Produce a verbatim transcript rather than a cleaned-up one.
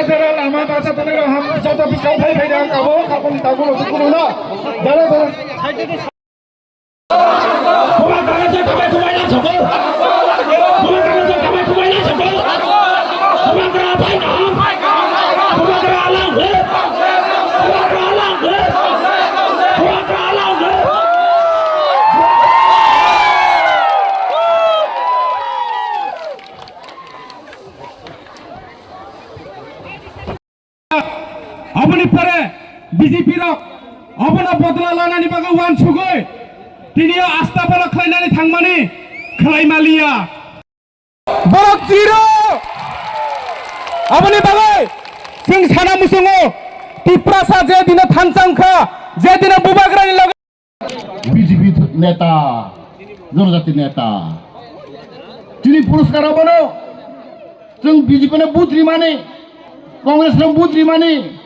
Jara lama basa tongwi rok ham joto bikau phai phai rang kabo kakon tago lo dukuru no. Jara jara. Aboni pore B J P rok abono bodla lanani bagwi uansugwi tini o asta bono khlainani thangmani khlai maliya. Borok chiro. Aboni bagwi chwng sana muchungo Tiprasa je dino thansa wngkha, je dino bubagrani loge B J P neta, jonojati neta. Chini puruskar abono, chwng B J P no vote rimani, Congress no vote rimani,